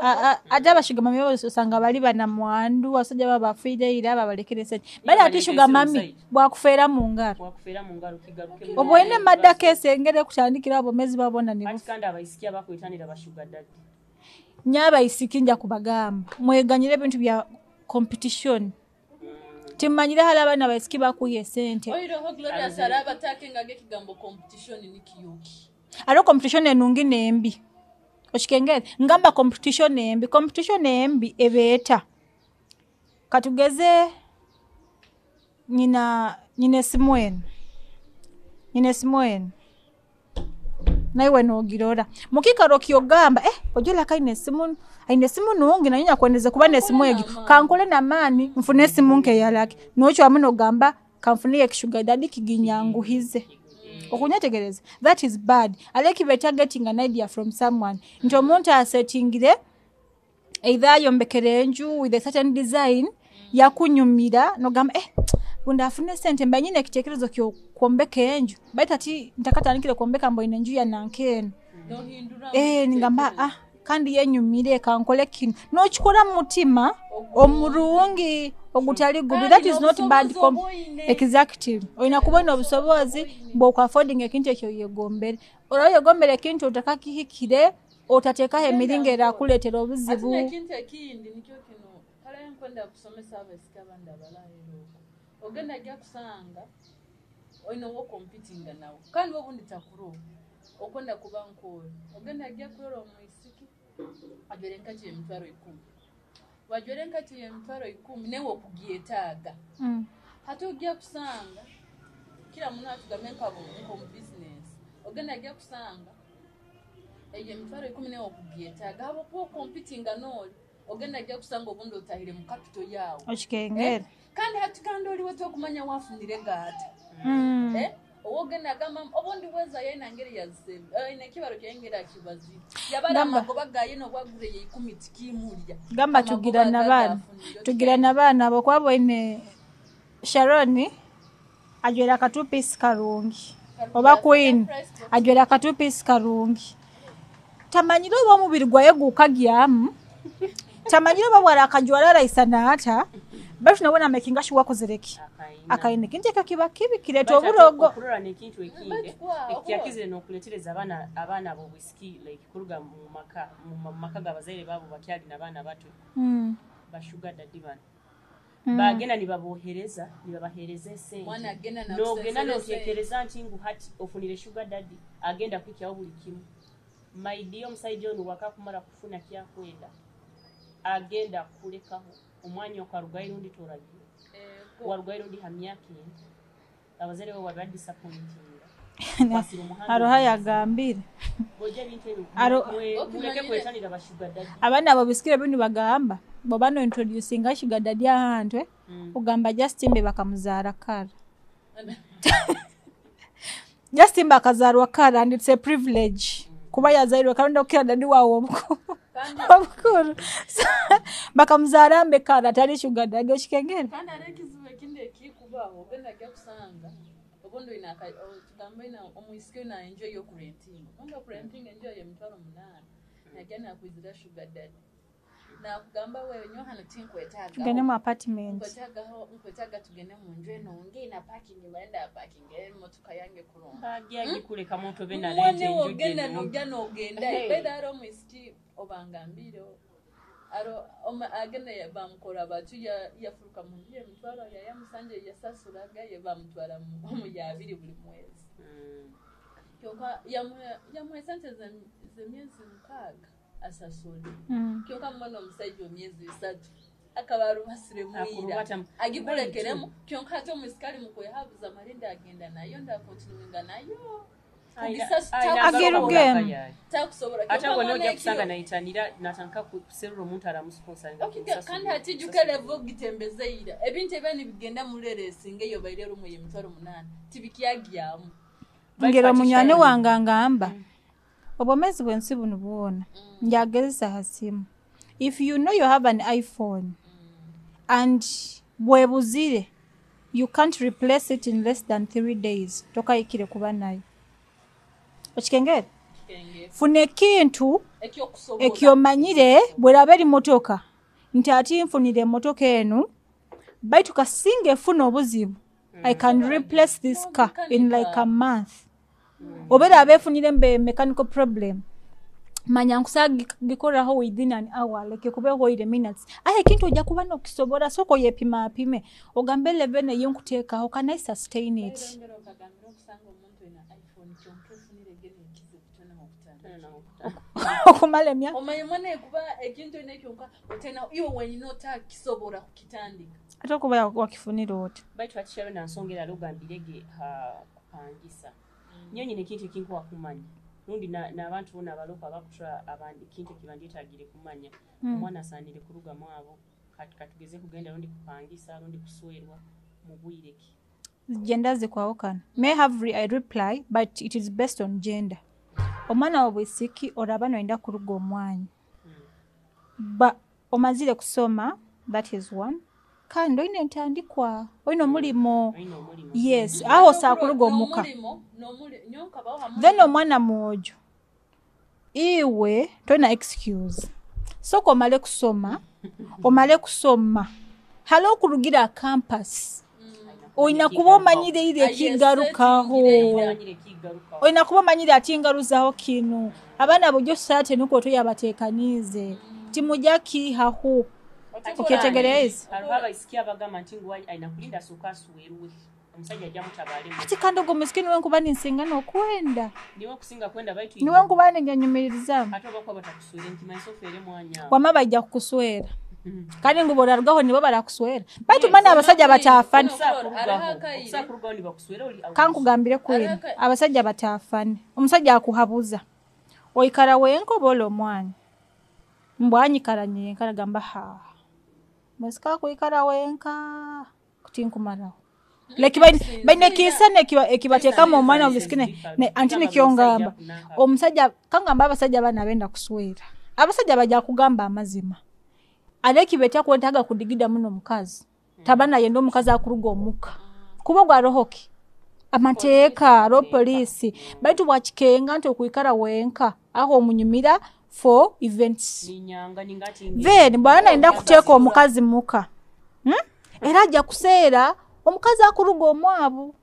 Ate abashuga mami bose osanga bali banamwandu, abasajja babafiire ira babalekere sente. Bali ate shuga mami bwakufeera mu ngalo. Bwakufeera mu ngalo kigaruke. Obwene madda kesengere kutandikira abo mezi babona ni. Ati kandi abaisiki abakwetanira bashuga daddy. Nyabaisiki nja kubagamba. Mweganyire ebintu bya competition. Timanyire hali abaana baisiki bakuye sente. Oyiroho Gloria Saraba takenga gekigambo competition ni kiyoki. Aro competition enungi nembi. Okikengere ngamba competition embi, competition embi ebeeta. Katugeze nyina esimu eno. Nyina esimu eno. Naiwe nogirora. Mukikaro kyogamba ojola kaine esimu, aine esimu nungi na nyakwendeze kuba nesimu egi. Kankole na mani mfune esimu nke yalaki. Nocho amuno gamba kamfuniye kishuga daddy kiginyanguhize. Okunyetegereza. That is bad. Aleki better getting an idea from someone. Nti omuntu asettingire either yombekere enju with a certain design yakunyumira nogamba bunda afune sente mbanyine ekitekerezo kyo kuombeka enju. Baita ati ntakatandikire kuombeka mbo ine enju ya nankeno. Ningamba kandi yenyumire kankole kino. Nokikora mu mutima omurungi ogutali gubi. That is not bad. Exactly. Oyina kubona obusobozi bwo affording ekintu ekyo yegombere. Ora yegombere ekintu otakakihikire otatekaho emiringo erakuleetera obuzibu. Ate ekintu ekindi nikyo kino. Kale nkwenda kusomesa abaisiki abandi abalahera okwo. Ogenda ajja kusanga oyina wo competing nawe. Kandi obundi takuro. Okwenda kuba nkoro. Ogenda ajja kurora omwisiki ajwere enkati y'emitwaro 10. Wajwere enkati y'emitwaro 10 newe okugyetaaga. Hati ojja kusanga kila muntu atugambe nkabo nko mu business. Ogenda ajja kusanga eyo emitwaro 10 newe okugyetaaga. Habwokuba competing n'oli ogenda ajja kusanga obundi otahire mu capital yawe. Okikengere. Kandi hati kandi oliwe tokumanya wafunire gaata. Owogenda agamba obundi weza yena ngeri yazisebe. Ine kibaro kyengera kibazi. Yabara amagoba gaye no bwagure ye 10 tikimulya. Gamba tugira nabana. Tugira nabana abo kwabo ine Sharon ajwera akatupisi karungi. Oba Queen ajwera akatupisi karungi. Tamanyire oba omubiri gwaye gukagyamu. Tamanyire oba bwara akajwara raisana ata. Baitu nabona making sure wakozereki. Akaine kintu ekyo kiba kibi kireeta oburogo. Okurora n'ekintu ekindi ekyakizire n'okuleetereza abaana abo obwisiki like kuruga mu maka g'abazaire baabo bakyali n'abaana bato. Bashuga daddy bano. Bagenda nibabohereza, nibabahereza esente. Nogenda notekereza nti ngu hati ofunire shuga daddy agenda kwikyaho buli kimu. My dear omusajja ono wakakumara kufuna kyakwenda agenda kulekaho omwanya okarugayo rundi toragiye. Warugayo rundi ha myaka ena. Abazaire bo baba disappointinga. Aroha yagambire. Muleke kwetanira bashuga daddy. Abaana abo bisikire binu bagamba baba no introducing shuga daddy ahantu ogamba Justin be bakamuzaara kara. Justin bakazarwa kara and it's a privilege. Kuba yazairwe kandi okira daddy wawo omukuru. Omukuru. Bakamuzaara mbe kara atali shuga daddy okikengere. Kandi arekizibu Aho ogenda ajja kusanga obundi oyina tugambe oyina omwisiki oyina enju ey'okurentinga, kubanga kurentinga enju eyo 800,000, najja nakwizira sugar daddy nakugamba, "Wewe nyowe hano tinkwetaagaho." Tugende mu apartment. Nkwetaagaho, nkwetaaga tugende mu nju eno ngina parking, mbalenda parking emotoka yange kurungi. Bajja gikuleka muntu obe na Mwane rent enju wogenda gye. Nojja nogenda. Hey. Beera ari omwisiki obangambire aro agenda bamukora batu yafuruka mu nju yemitwaro yaya musanje yasasuraga ye bamutwara mu ya 2 buli mwezi. Kyonka yamuha esente z'emyezi 6 asasule. Kyonka mwana omusajja omyezi 3 akaba arubasire mwira. Akurubata. Agikulekeremu. Kyonka ate omwisiki ali mukwehabuza malinda agenda nayo ndakontinuinga nayo. Agirugemu. Takusobola. Ate ngo nojja kusanga nayitanira natandika kuserura omuntu aramusponsoringa. Kandi hati juka level gitembezeira ebintu ebya nibigenda mulere esinga eyo baire rumwe ye 800,000 tibikyagyamu. Ngero munywani wange angamba obwomezi bwensi buno bwona njagezesa ha simu. If you know you have an iPhone and bwebuzire, you can't replace it in less than 3 days, tokayikire kuba nayo. Okikengere? Funa ekintu ekyokusobola ekyomanyire bweraba eri motoka nti ati nfunire emotoka eno, baitu kasinga efuna obuzibu, I can replace this car in like a month. Obeera abeefunire mbe mechanical problem, manya nkusaa gikoraho within an hour, like kuba ehwaire minutes. Aye ekintu ojja kuba nokisobola, sooka oyepima apime ogambe level eyo nkuteekaho, can I sustain it? Ngero okagambira okusanga omuntu ena iPhone kyonka efunire gene ekizibu kyona okutandika okumala emyaka. Omanye mwana kuba ekintu ena kyonka otena iwe wenyina otakisobola kukitandika. Ate okuba wakifunira oti? Baitu akisharo nansonga era ogambirege ha kupangisa nyo nyina ekintu ekinkuwa kumanya rundi n'abantu bona abaloko abakutura abandi ekintu ekibandyetagire kumanya. Omwana asaanire kurugamu abo kati katugeze kugenda rundi kupangisa rundi kuswerwa mu bwire ki? Gender zikwawukana. May have a reply, but it is based on gender. Omwana wa bwisiki oraba noyenda kuruga omwanya ba omazire kusoma, that is one, kandi oyina entandikwa, oyina omulimo. Olina omulimu. Yes, aho saakuruga omuka. Then omwana mwojo, iwe tolina excuse. Sooka omale kusoma, omale kusoma hali okurugira campus olina kuba omanyire ire ekigarukaho. Omanyire ekigarukaho. Olina kuba omanyire ati ngaruzaho kinu. Abaana bujo society nuko toyabateekaniize timujja kiihaho. Okyetegereza? Hariho abaisiki abagamba nti ngu alina kulinda asooka aswerwe omusajja ajja mutabaale. Ati kandi ogwo musiki niwe nkuba ninsinga n'okwenda. Niwe kusinga kwenda, baitu Niwe nkuba ninjanyumiririzamu. Ate oba kuba batakuswere nkimanyisa ofeere mwanya awo. Wama bajja kukuswera kandi ngu bw'orarugaho nibo barakuswera, baitu mana abasajja bataafane. Okusobola kurugaho nibakuswera oli Kankugambire kwenu, abasajja bataafane. Omusajja akuhabuza oikara wenka oba oli omwanya mbwanyikara nyenka, nagamba ha mwesika kwikara wenka kutinkumaraho, like baine ekiisana ekibateekamu omwana obusikine anti nikyo ngamba omusajja kangamba abasajja bana benda kuswera, abasajja bajja kugamba amazima ale ekibetya kwentaga kudigida muno omukazi taba nayenda omukazi akuruga omuka kuba gwarohoki amateeka ro poliisi, baitu bwakikenga nti okwikara wenka aho omunyumira for events. Ninyanga ningati. Then bwaba nayenda kuteeka omukazi muka, Era ajja kuseera omukazi akuruga omwabu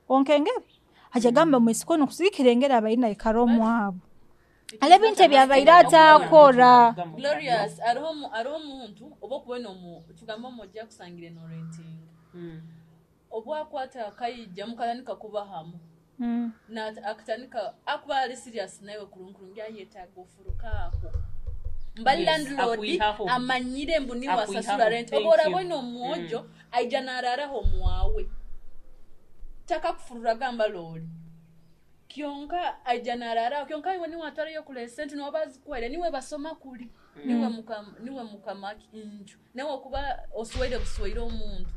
onkengere ajja gamba mwisiko nokusigikira engeri abaine aikara omwabu ale ebintu ebyabaire atakora. Glorious, hariho omuntu oba okubona omu tugamba omujja kusangire norentinga oba akwata akayijja mukatandika kuba hamu. Akatandika akuba ali serious nawe kurunkurungi ayetaaga ofuruka aho mbali. Yes, Landlord akwihaho. Amanyire mbu niwe Akwihaho, asasura rent. thank Oba oraba you. oyine omwojo aija nararaho omwawe takakufurura gamba looli kyonka aija nararaho kyonka iwe niwe atwarayo kula esente niwe bazikuhaire niwe basoma kuli niwe mukama niwe mukama nju nawe okuba oswaire buswaire omuntu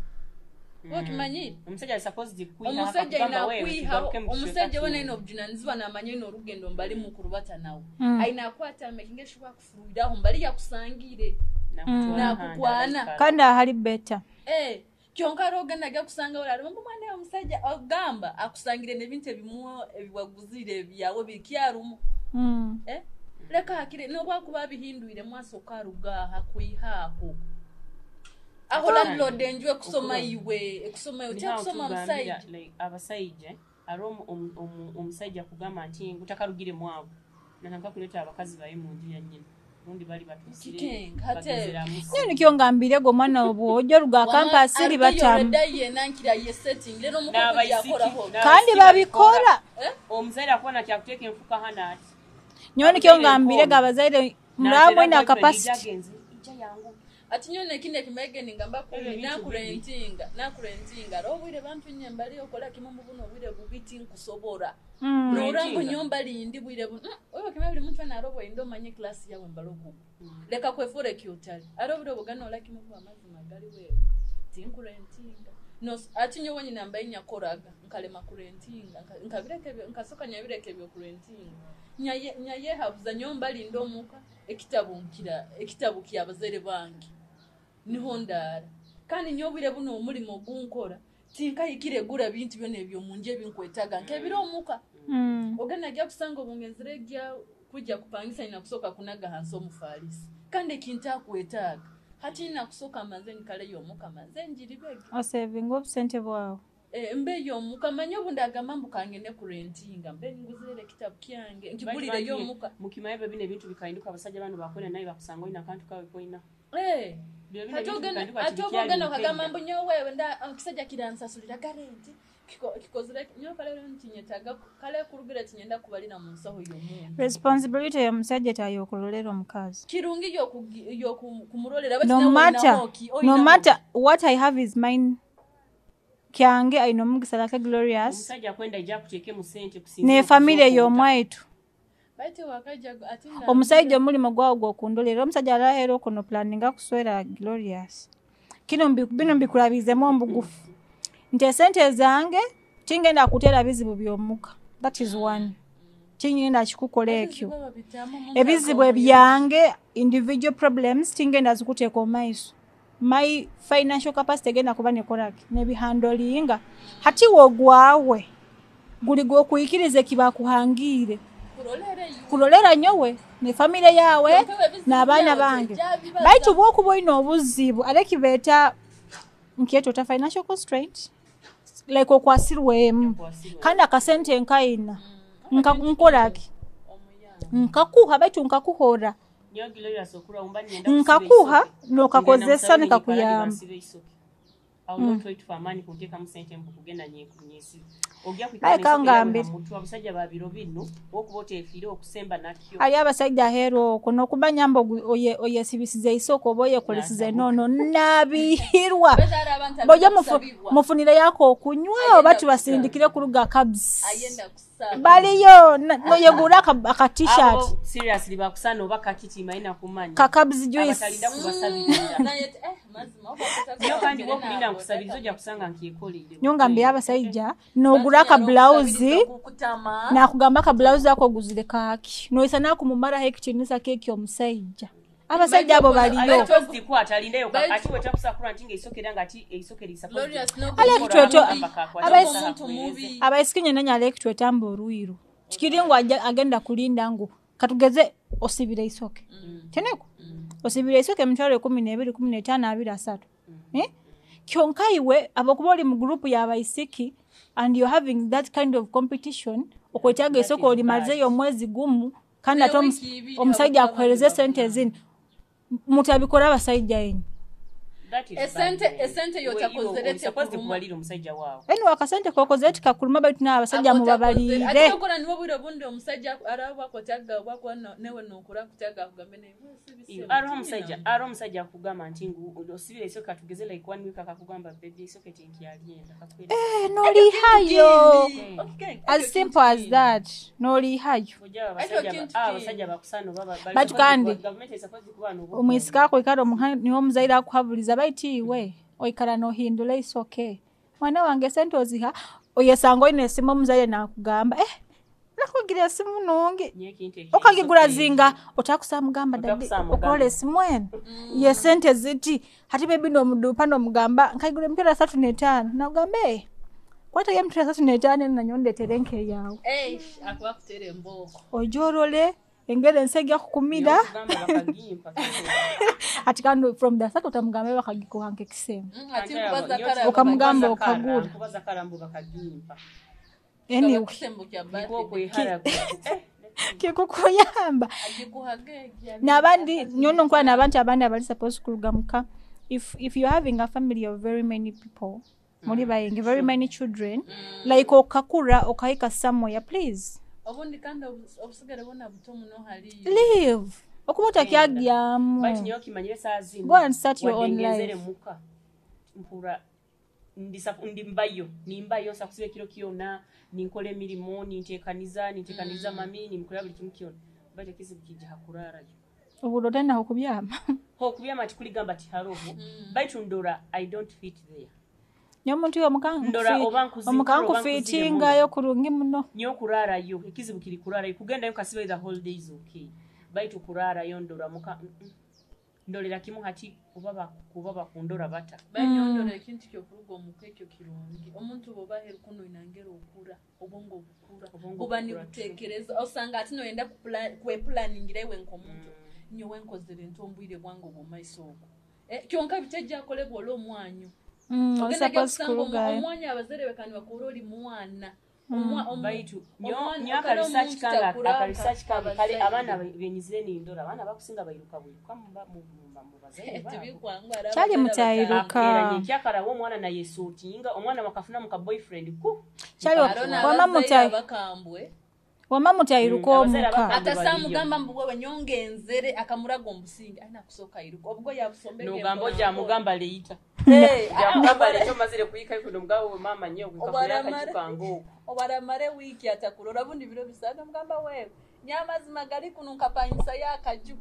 okimanyire. Omusajja ali supposed kukwihaho. Omusajja akakugamba wewe inakwihaho tugaruke mu omusajja kicweka we kino. naina obujunanizibwa namanya ina orugendo mbali mukurubata nawe aina akwata making sure akufuruiraho mbali yakusangire. Nakutwala Nakukwana. ahandi Kandi ahali beta. Eh, Kyonka ari ogenda ajya kusanga ori arimu omwana omusajja ogamba akusangire n'ebintu ebimwe ebiwaguzire byawe bikyarumu. Eh? Leka hakire nobwakuba abihindwire mwasoka aruga akwihaho aho landlord enju ekusoma iwe ekusoma iwe Niho aho kyakusoma tugambira, omusajja. Like, abasaija ari omusajja kugamba nti ngu takarugire mwabo natandika kuleeta abakazi baye mu nju ya nnyina rundi bali batuusire Kikenga, ate- bagezeramu. Nyo nikyo ngambire gwe omwana obwojo ruga kampasi ribatamu. Yenankira ye setting lero omukono N'abaisiki, gyakoraho. Kandi n'abaisiki babikora. Omuzaire akuba nakyakuteeka enfuka hano ati. Nyo nikyo ngambire ga abazaire muramwe na capacity. Agenze ijja yangu. Ati nyo nekindi ekimege ningamba Ebyo kumi bintu nakurentinga nakurentinga ro obwire bantu nye mbali okola kimwe mu buno obwire bubiti nkusobora. Norangu Rentinga. nyomba lindi bwire bu oyo kimwe buli muntu ana robo indo manye class yawe mbalogu. Leka kwefure kyotali aro bwire bugana ola kimwe bu amazima gali we tinkurentinga no ati nyo wenyi namba inyakoraga nkalema kurentinga nkabireke nkasoka nyabireke byo kurentinga nyaye nyaye habuza nyomba lindo omuka ekitabo nkira ekitabo kyabazere bange niho ndara kandi nyobwire buno omulimo gunkora tinkahikire gura bintu byona ebyo munje ebinkwetaga nkebiro omuka. Ogenda ajya kusanga obungenzire gya kujja kupangisa ina kusoka kunaga hansi omufalisi kandi ekintu akwetaaga hati ina kusoka manze nkale yomuka manze njiribege. Osevinga obusente bwawe. E, mbe yomuka manye obundi agamba mbu kangende kurentinga mbe nguzirere ekitabu kyange nkigulire yomuka. Mukimaye byo bino ebintu bikahinduka abasajja bano bakwenda naye bakusanga olina akantu kawe koina. Eh, Bino bino ate ebintu ogenda bikahinduka ate tibikyali oba ogenda okagamba mupenda. mbu nyowewe nda ekisajja kiransasulira garenti kikozire nyo kale rero ntinyetaga kale kurugira tinyenda kubalira mu nsaho y'omuntu. Responsibility y'omusajja tayokulolera omukazi. Kirungi yokumurolera. No matter, no matter what I have is mine. Kyange ayina omugisa lake Glorious. Omusajja akwenda ijja akuteeke mu ssente kusinziira Ne ku family z'okwonta. y'omwaitu. Omusajja omulimu gwawo gw'okundolera omusajja alahera okuno planninga kuswera Glorious. Kino bino mbikulabizemu ombugufu. Nti esente zange tingenda kuteera bizibu by'omuka. That is one. Tingenda kikukola ekyo. Ebizibu ebyange individual problems tingenda zikuteeka omaiso. My financial capacity egenda kuba nekolaki nebihandolinga. Hati wogwawe guli gw'okuyikiriza ekibakuhangiire. Kulolera nyowe ne famire yawe n'abaana bange. Baitu bw'okuba olina obuzibu ate kibeeta nkyetota financial constraint like okwasirwemu kandi akasente nkayina nkolaki nkakuha baitu nkakuhora Nyo Glorious okula omba nnyenda nkakuha kusiba eisoke. n'okakozesa Ngenda musabire nekakuyamba. nsibe eisoke. I will not wait for amaanyi kunteekamu ssente mbu kugenda nyesibe. Ojja kwikala Aye n'eisoke lyawe kangambire. ha mutwe, abasajja ba biro bino wokuba oteefiire okusemba nakyo. Ali abasajja aheeru okwo n'okumanya mbu oyesibisiza eisoko oba oyekolesize noono nabiirwa bojja mufunire yako okunywa oba tubasindikire ku luga cabs baliyo noyegura aka t-shirt. Abo seriously bakusana oba kakiti maina kumanya. Ka cabs juice. Abatalinda kubasabirira. Nyo kandi wokulinda nkusabiriza ojja kusanga nkyekoleire. Nyo ngambye abasajja nogura aka blouse nakugamba aka blouse ako oguzire kaaki noyisa nakumumaraho ekitinisa keki omusajja abasajja abo baliyo. Ati wetakusakula nti ng'eisoke era ng'ati eisoke Abaisiki nyenenya alekitweta mbu orwiru tikiri ngu agenda kulinda ngu katugeze osibire eisoke teneko osibire eisoke emitwalo 12 15 20 30. Eh? Kyonka iwe abokuba oli mu group y'abaisiki and you're having that kind of competition okwetaaga That eisoke is olimazeeyo bad. omwezi gumu kandi ate Wiki ibiri omusajja abokuba akuhereze bandi sente ezindi mutabikora abasajja enyu. Esente yotakozere tekuruma. Kubalira omusajja waawe. Anyway, akasente kokoze tikakuluma baitu n'abasajja mubabaliire. Ate okola niwo bwire obundi omusajja araba akutaga obwakwa newe nokora kutaga akugambe naye Ariho omusajja ariho omusajja akugamba nti ngu osibira eisoke katugeze like one week akakugamba baby eisoke tinkyalienda kakwera. Eh, n'olihayo as simple as that n'olihayo. Ojja abasajja abasajja bakusana oba Baitu kandi- gavumenti esapoti kuba n'obukuumi. Omwisika akwikara omuha niwe omuzaire akuhabuliza baiti iwe oikara nohindura eisoke mwana wange sente oziha oyesanga oine esimu omuzaire nakugamba eh Kugira esimu nungi. Okagigura zinga otakusaa mugamba dadi Otakusaa mugamba. Okurola esimu eno ye sente ziti hati bebi nomudupa nomugamba nkaigura 350,000 nagamba eh kwata ye 35,000 eno nanyo ndetere nkeyawe. Eish, akuba kuteera embooko. Oije orole engeri ensi ejja kukumira. Ati kandi from the start otamugambe bakagikuha nk'ekisemu. Ati nkubaza kara. Okamugamba okagura. Nkubaza karambu bakagimpa. Anyway, Kisembo kya Nikwo birthday. kwehara. Kikukuyamba. Agikuhaga egya. N'abandi nyono nkuba n'abantu abandi abali supposed kuruga muka, if you're having a family of very many people, muri bayingi, very many children, like okakura okahika somewhere, please Obundi kandi obusigare bwona buto muno haliyo. leave okuba otakyagyamu. Bati nyowe kimanyire saa zino. Go and start your own Wadde ngenzere life. Muka mpura ndi mbayo nimbayo nsa kusiba ekiro kyona ninkola emirimu ninteekaniza mami nimkolera buli kimu kyona bati ekizibu kijja hakuraarayo. Oburo otalinaho kubyama. Ho kubyama tikuligamba ti haroho baitu ndora I don't fit there. Nye omuntu oyo Ndora oba omuka oba nkufiitingayo kurungi muno. Nyo okuraarayo ekizibu kiri kuraarayo kugendayo kasiba the whole days, okay, baitu kuraarayo ndora muka ndolera kimu hati oba kuba bakundora bata. Banyondora ekintu kyokuruga omuka ekyo kirungi omuntu bwoba aheru kuno inangera okura obwongo bukura. Obwongo Buba bukura. Nibutekereza osanga ati noyenda kwepulaningira iwe nk'omuntu nyowe nkozere nti ombwire bwange obwomaiso ogwo. Eh, kyonka bitejjakolebwa oli omwanyu. Oli Ogenda supposed kusanga kurugayo. omwanya abazaire be kandi bakora oli mwana. Baitu nyo Okali akaresearch omuntu kange takura akaresearch kange kale abazaire. Abaana benyizire nindora abaana bakusinga bairuka bwiruka mu bazaire baabo. Tibikwangu, ari Kyali abazaire mutairuka. Era nyekyakara wo omwana nayesortinga omwana wakafuna muka boyfriend ku Kyali Arona wama abazaire abakambwe. Wama mutairuka Abazaire omuka. abakambwe. Atasamugamba mbu wewe nyongenzere akamuraga omusingi alina kusooka iruka obwo yabusombe. Nogamba ojamugamba leita Eh, jamugamba leita omazire kuhika ikuno mugabo we mama nyo Obaramara. kukakango okwo. Obaramare wiiki atakurora bundi biro bisatu mugamba wewe nyamazima gali kuno nkapanyisa yakaju.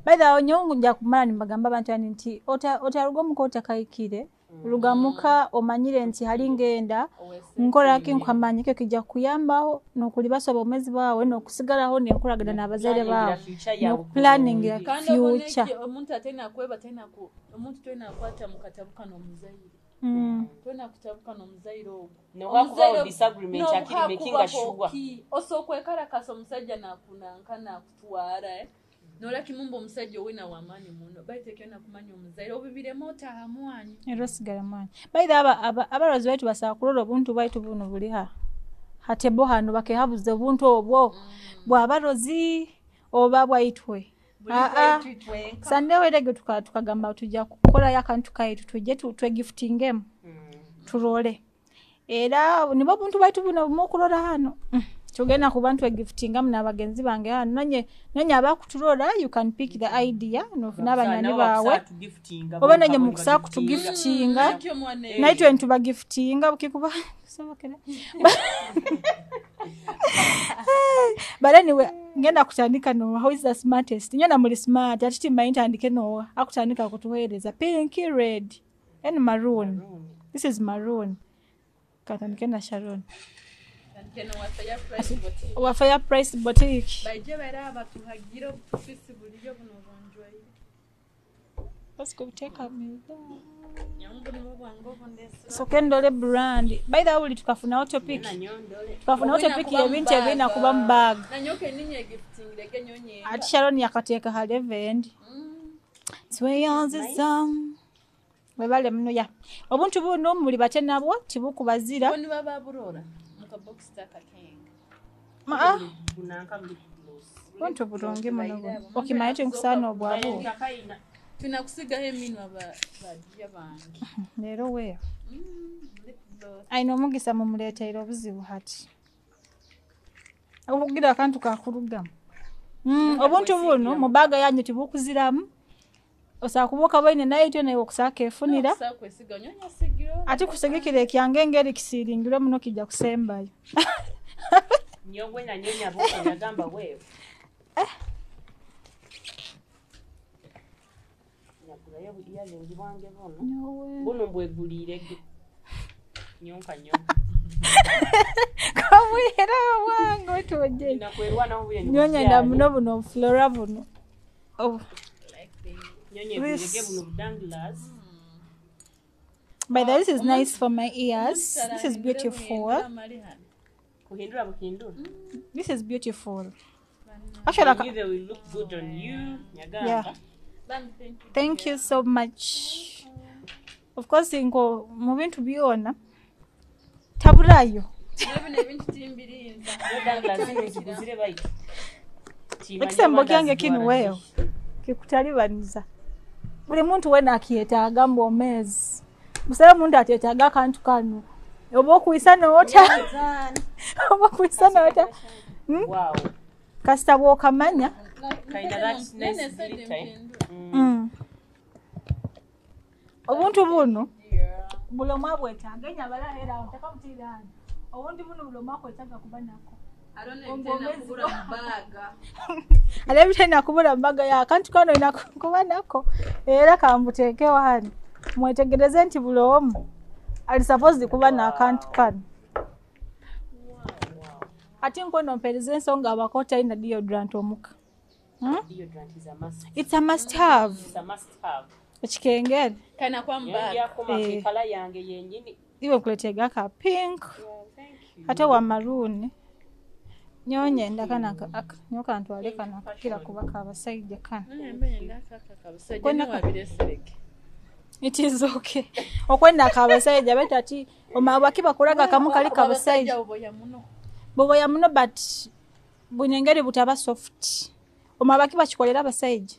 By the way, nyowe nja kumala nimbagamba abantu ani nti otaruga omuka otakaikire rugamuka omanyire nti hali ngenda nkoraki nkwamanya ekyo kijja kukuyambaho nokulibasa obwomezi bwawe nokusigalaho nenkuragana n'abazaire baawe Future yawe. Nokuplaningira Kandi obona future. Omuntu atenakweba tenaku omuntu twenakwata mukatabuka n'omuzaire. Twena kutabuka n'omuzaire ogwo. Nohakubaho Omuzaire- disagreement akiri making Nohakubaho sure. Osokwekalakasa omusajja nakunanka nakutwara, eh? Nola kimumba omusajja owena wamaanyi muno baitu ekyo nakumanya omuzaire obibiremu otaha mwanyu. Era osigala mwanya. By the way, abarozi baitu basobola kulola obuntu bwaitu buno buli ha hatebo hano bakehabuza obuntu obwo bwabarozi oba bwaitwe. Buli Ah, ah. bwaitu itwenka. Sande werege tukagamba tujja kukolayo akantu kaitu tujje twegiftingemu turole era nibo obuntu bwaitu buno bumu okurora hano. Tugenda kuba ntwegiftingamu n'abagenzi bange hano nanye abakuturora, you can pick the idea nofuna abanyani baawe oba nanye mukusaa kutugiftinga. Ekyo mwana. Naitwe ntubagiftinga bukikuba kusobokera. But anyway, ngenda kutandika nowa who is the smartest nyona muli smart ati timanyi ntandike nowa akutandika kutuweereza pink, red and maroon. This is maroon. Katandike na Sharon. Keno wa Fair Price Boutique. Wa Fair Price Boutique. Baije bara batuhagira obutufisi buliyo buno bunjwaire. Basikubuteeka meza. Nyambu nibo bwange obundesera. Soke ndole brand. By the way, buli tukafunawo topic tukafunawo topic y'ebintu ebirina kuba mu bag. Nanyoke ninye giftingirege nyonye. Ati Sharon yakateeka ha levend tweyanziza webale muno ya obuntu buno muli bate nabwo tibukubazira. Bo niba baburora mu kabokisi takakenga. Maa, buntu bulungi muno buno okimanyi ti nkusaana obwabu. Tunakusigaho eminwa badiya bange. Leero weeyo Lip gloss. Ayina omugisa mumuleeteire obuzibu hati okugira akantu kakulugamu. Obuntu buno mu baaga yanyu tibukuziramu osobola kuba okaboine naye itwe naye okusaaka efunira. Nokusaa kwesiga nyonya sigira. Ate kusigikira ekyange engeri kisiringirwe muno kijja kusembayo. Nyogwe nanyonya boka nagamba wewe nyagulayo eyaringi bwange buno buno mbwegulirege. Nyonka nyonka. Kamwihera bwange otuoje. Nakwerwanaho buye. Nyonya muno buno flora buno. Oh. Nyonye bulege buno danglers. By the way, this is nice for my ears. This is beautiful. Kuhindura buhindura. This is beautiful. Actually, they will look good on you. Nyagamba. Yeah. Thank you so much. Of course, ingo mu bintu byona taburayo. Ekisembo kyange kinu wewe kikutalibaniza. Buli muntu wena akiyetaaga mbomezi. Musaba muntu atiyetaaga akantu kano. Oba okuisa noota. Oba okuisa noota. Wow. Kasita bw'okamanya. Obuntu buno buli omu abwetaaga enyabala era awo takamutiiraani. Obuntu buno buli omu akwetaaga kuba nako. Ate ebitenda kubula mbaga ya akantu kano olina kuba nako era kambuteekewo hano mwetegereze nti buli omu ali supposed kuba n'akantu kano. Ate nkono mpereza ensonga abako talina deodorant omuka. Deodorant is a must. It's a must have. It's a must have. Ekikengere. Kana kwa mbaga. Kala yange yennyini. Iwe nkuleetega ka pink. Ate wa maroon. Nyonye ndakana aka nyoka ntwale kana kira kuba kabasajja kana. It is okay. Okwenda kabasajja betu ati omabaki bakuraga kamu kali kabasajja. Boboya muno but bunengeri butaba soft. Omabaki bakikolera abasajja.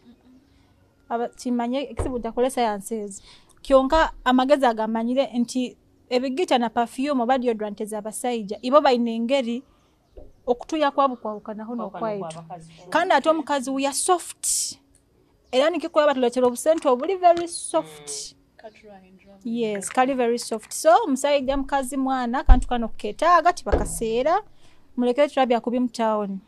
Kimanye ekisibu takole sciences. Kyonka amagezi agamanyire nti ebigita na perfume oba deodorant ez'abasajja ibo balina engeri okutuya kwabo kwawukanaho n'okwaitu. Kandi ate omukazi we are soft. Era nikikola batuleetera obusente obuli very soft. Yes, kali very soft. So omusajja mukazi mwana akantu kano ketaaga tibakaseera mulekere tulabya kubi mu town.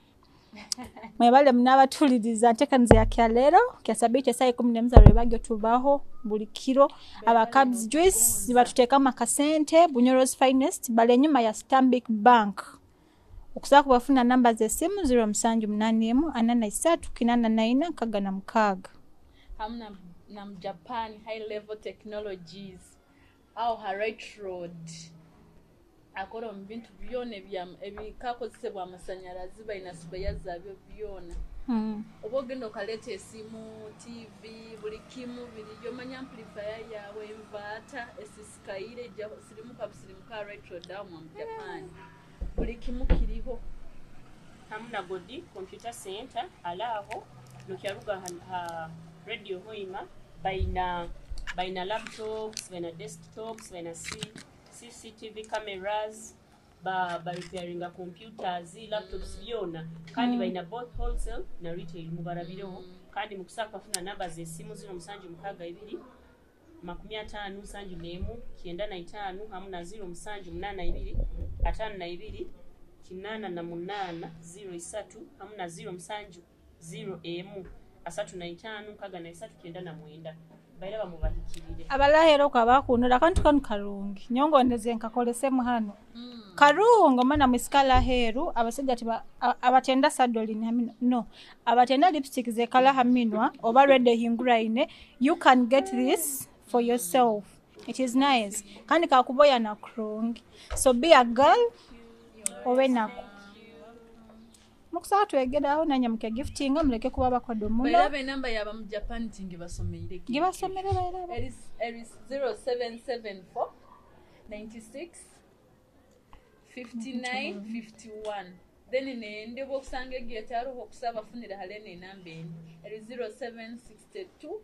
Mwebale munabatuliriza nteekaniza ya kyaleero kya sabiiti essaawa 11 lwebagyo tubaho buli kiro. Aba Cubs Juice batuteekamu akasente Bunyoro's Finest bali enyuma ya Stanbic Bank. Okusobola kubafuna namba z'essimu 0781 43 84 66. Hamna na Japan high level technologies au Right Road akora mu bintu byona ebikakozesebwa amasanyalazi balina sibeya zaabyo byona. Oba ogenda okaleeta esimu, TV, buli kimu biriyo manya amplifier yawe inverter esisikaire sirimuka busirimuka Right Road awo mu Japan. Buli kimu kiriho. Hamuna Godi Computer Center alaho nokyaruga ha Radio Hoima baina laptops, baina desktops, baina CCTV cameras, ba repairinga computers, laptops byona. Kandi baina both wholesale na retail mubarabireho. Kandi mukusaka funa namba z'essimu 0762 50 71 95 hamu na 0782 52 88 03 hamu na 07 01 35 63 99. Baira bamubahikirire. Abalahero kwabakunura akantu kanu karungi. Nyongondeze nkakolesemu hano. Karungi omwana mwisikala heru abasajja tiba abatenda sadolin hamino. No. Abatenda lipstick zekala haminwa oba red hinguraine. You can get this for yourself. It is nice. Kandi kakuboya na kurungi. So be a girl obe nako. Mukusaba twegeraho nanye muke giftinga muleke kuba bakodo muno. Bairaba enamba yaba mu Japan tingi basomeire. Gibasomere bairaba. It is 0774 96 59 51. Then nende bokusanga egietaro okusaba funira halene enamba eni. It is 0762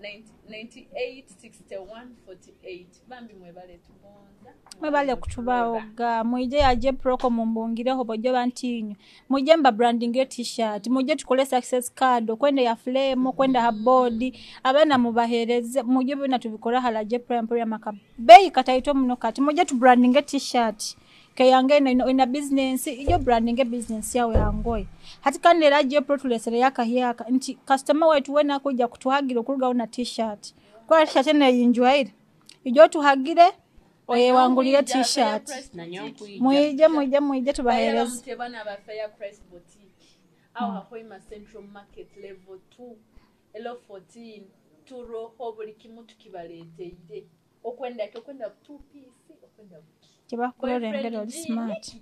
98 61 48. Bambi mwebale tubonza. Mwebale kutubaoga. Mwije yaje proko mumbungireho bojo bantinyu. Mwije mba branding t-shirt. Mwije tukole success card okwenda ya flame, okwenda ha board. Abana mubahereze. Mwije bina tubikora hala je prime emporium maka. Bei kataito muno kati. Mwije tu branding t-shirt. Keyange ina business, iyo branding business yawe yangoye. Hati kandi era je pro tulesere yaka hiyaka nti customer wetu wena kuja kutuhagira okuruga una t-shirt. Kwa t-shirt ene yinjwaire. Ijo tuhagire Oyewangulire t-shirt. Nanyo nkwija. Mwije, mwije, mwije tubahereze. Mutebana ba Fair Price Boutique aho Hahoima Central Market, level 2, elo 14. Turoho buli kimu tukibaleteire, okwenda ki, okwenda two piece, okwenda buki. Kibakurora engeri oli smart.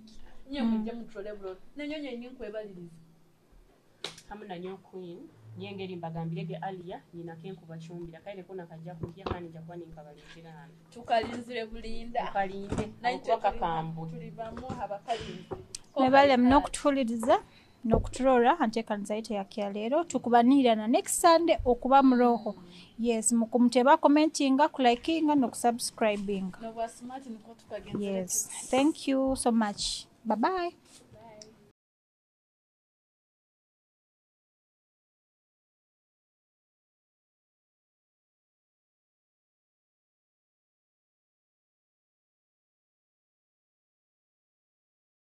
Nye mujje mutulole bulolo, nenyonyo ninkwebaliriza. Hamu nanyo queen, yengeri mbagambirege alia nyinako enkubacumbira kaire kona kajja kuhya kandi nja kuba ninkabaleetera hano. Tukalinzire bulinda. Mukalinde. Naitwe Okuba kakambwe. Tulibamu abakalinzi. Mwebale muno okutuhuliriza n'okuturora anteekaniza yaitu yakyaleero. Tukubaniira na next Sunday okuba muroho. Yes, mukumuteba, commentinga, kulikinga n'okusubscribinga. Nobwa smart niko tukagenzere. Yes, thank you so much. Bye bye.